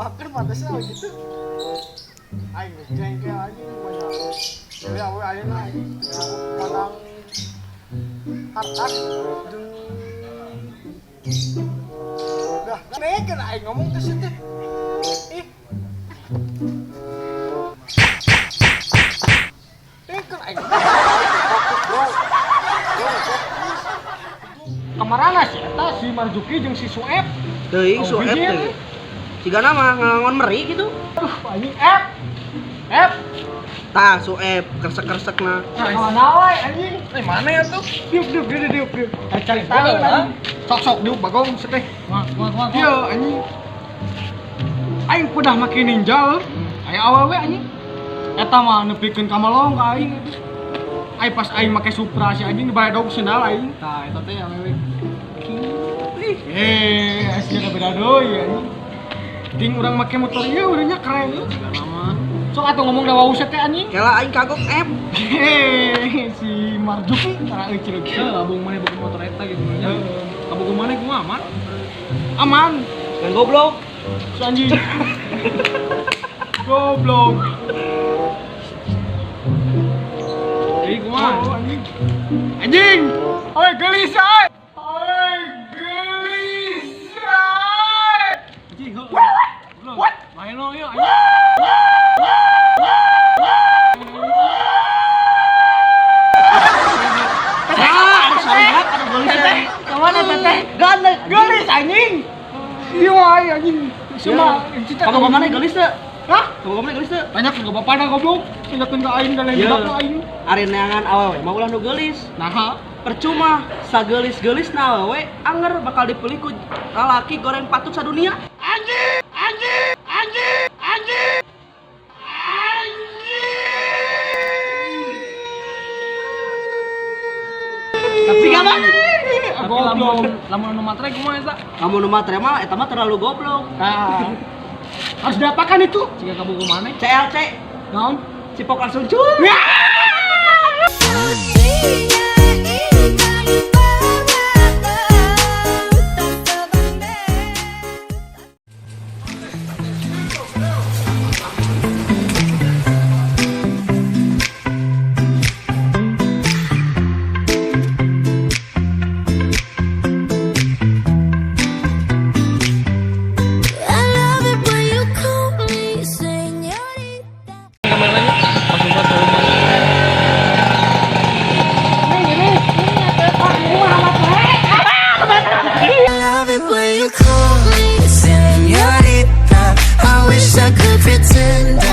Doakeun pantasna we gitu. Aing geus jengkel anjing banyak. Jadi awewe ayeuna anjing cukup pandang harta jeung dah, kan aing ngomong teh sih teh. Ih. Kan aing fokus, bro. Bro, fokus. Kamarana si eta si Marzuki jeung si Sueb. Teuing Oh, Sueb bijil. teh. Sigana mah ngangon meri gitu. Aduh, anjing Ep. Ep. Tah Sueb kresek-kresekna. Mana wae anjing? Eh, mana ya tuh? Diuk diuk diuk diuk diuk. Eh, cari tahu anjing. Sok sok diuk bagong seteh. Wah, wah, wah. Iya anjing. Aing pedah make ninja. Aya awewe anjing. Eta mah nepikeun ka melong ka aing. Aing pas aing make Supra si anjing dibaledog sendal aing. Tah, eta teh awewe. Eh, asli beda deui anjing. Ding urang make motor ieu urangnya keren ieu. Lama. Sok atuh ngomong da wau teh anjing. Kela aing kagok Ep. Hehehe, si Marzuki tara euy cileuk. Heuh, abung maneh boga motor eta gitu nya. Kabogo maneh kumaha aman? Aman. Kan goblok. Si anjing. Goblok. Jadi kumaha? Oh, anjing. Anjing. Oi, gelis euy. Oi, gelis euy. Anjing, heuh. What? Main lo ieu anjing. Ah, aduh sariat, aduh geulis teh. Kemana teteh? Gandeng. Gelis anjing. Iya wae anjing. Semua cita Kabogo maneh geulis teu? Hah? Kabogo maneh geulis teu? Tanya ke bapakna goblok. Tanyakeun ka aing da lain Iya. budak aing. Ari neangan awewe mah ulah nu geulis. Naha. Percuma sageulis-geulisna awewe anger bakal dipilih ku lalaki goreng patut sadunia. Anjing, anjing, anjing, anjing. Tapi mana? Tapi Goblok. lamun lamun anu matre kumaha eta? Kamu nu matre mah eta mah terlalu goblok. Nah, harus diapakan itu? Jika kabogo maneh. CLC Naon? cipok langsung cul. I love it when you call me señorita. Kameranya langsung buat rumah. Love it when you call me señorita. I wish I could pretend.